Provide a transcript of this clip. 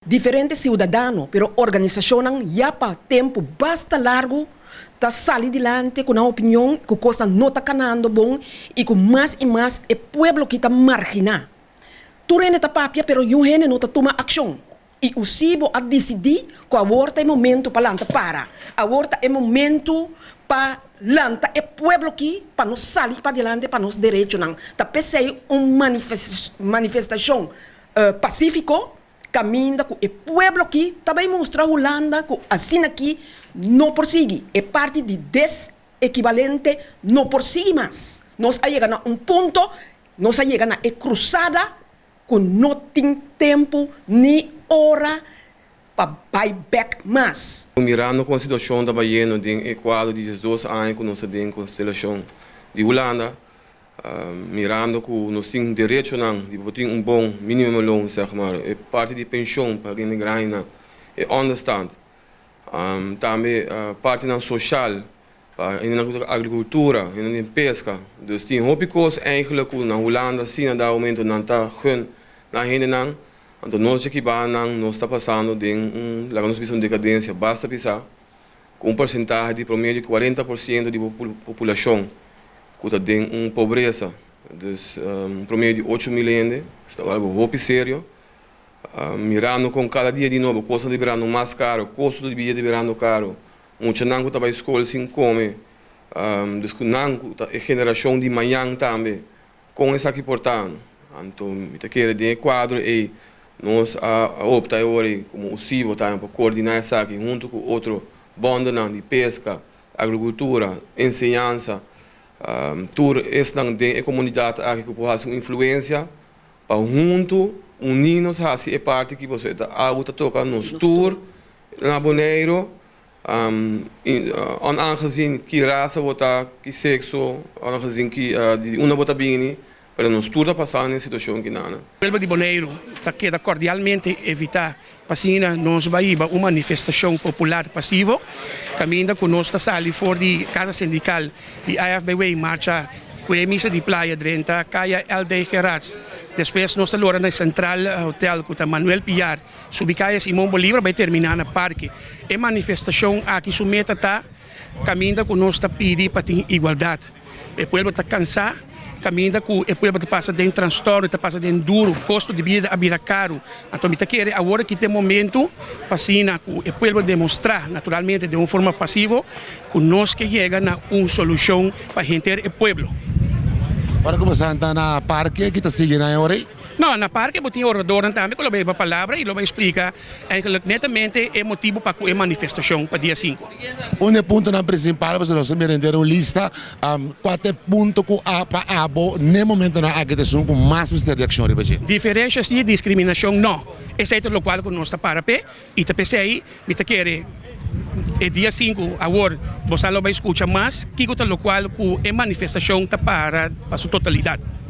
Diferente siudadano, pero organisashonnan ya pa tempu basta largu ta sali dilanti ku nan opinion ku kosnan no ta kanando bon i ku mas i mas e pueblo ki ta marginá. Tur hende ta papia pero niun hende no ta tuma akshon. I USIBO a disidí ku awor ta e momentu pa lanta para. Awor ta e momentu pa lanta e pueblo ki pa nos sali padilanti pa nos derechonan. Ta p'esei un manifestashon pasífiko kaminda ku e pueblo ki ta bai mustra Hulanda ku asina ki no por sigui. E parti di desekivalente no por sigui mas. Nos a yega na un punto, nos a yega na e krusada ku no tin tempu ni ora pa bai bèk mas. Mirando kon situashon ta bayendo den e kuadro di 12 aña ku nos ta den konstelashon di Hulanda, mirando ku nos tin derechonan di tin un bon minimumloon, zeg maar, e parti di penshon pa hende grandi, e onderstand, tambe partinan sosial, pa hende agrikultura, hende peska. Dus tin hopi kos eigenlijk ku na Hulanda asina na momento nan ta gun na hendenan. Anto nos aki nan nos ta pasando den un, laga nos bisa, un dekadensia basta pisá, ku un porsentahe di promedio 40% di populashon ku ta den un pobresa. Dus un promedio di 8 mil hende, ta algu hopi serio. Mirando ku kada dia di nobo, kos ta birando mas karu, kosto di bida ta birando karu. Muchanan ku ta bai skol sin kome, dus ku nan e generashon di mañan tambe, kon esaki por ta. Anto, mi ta kere den kuadro ei nos a opta awor komo USIBO tambe pa koordiná esaki huntu ku otro bònnan di peska, agrikultura, enseñansa, tur esnan den e komunidat aki ku por hasi un influensia pa huntu uni nos hasi e parti ku bo ta algu ta toka nos tur na Boneiru, onaangezien ki rasa bo ta, ki sekso, onaangezien ki di unda bo ta bini, pero nos tur ta pasando den situashon ku nan. Pueblo di Boneiru ta keda kordialmente invitá pa asina nos bai un manifestashon popular pasivo, kaminda ku nos ta sali for di Kasa Sindikal di AFBW, marcha ku misa di Playa drenta Kaya LD Gerards. Despues nos ta lora na Central Hotel ku Manuel Piar, subi Kaya Simon Bolivar, bai terminá na parke. E manifestashon aki su meta ta kaminda ku nos ta pidi pa tin igualdat. E pueblo ta kansá, kaminda ku e pueblo ta pasa den trastorno, ta pasa den duru, kosto di bida a bira karu. Anto mi ta kere awor aki ta e momento pa asina ku e pueblo demostrá naturalmente di un forma pasivo ku nos ke yega na un solushon pa henter e pueblo. Ora ku bo ta na parke, kiko ta sigui na awor? No, na parke bo tin orador tambe ku lo bai palabra i lo bai splika eigenlijk netamente e motibu pa e manifestashon pa dia 5. Un puntonan prinsipal, bo nos mira un lista, kua punto ku a pa abo na e momentonan aki ta ku mas mester di akshon riba. Diferensia si, diskriminashon no. Esei ta loke ku nos ta para p'e i ta p'esei mi ta kere e dia 5 awor bo lo bai skucha mas kiko ta loke ku e manifestashon ta para pa su totalidat.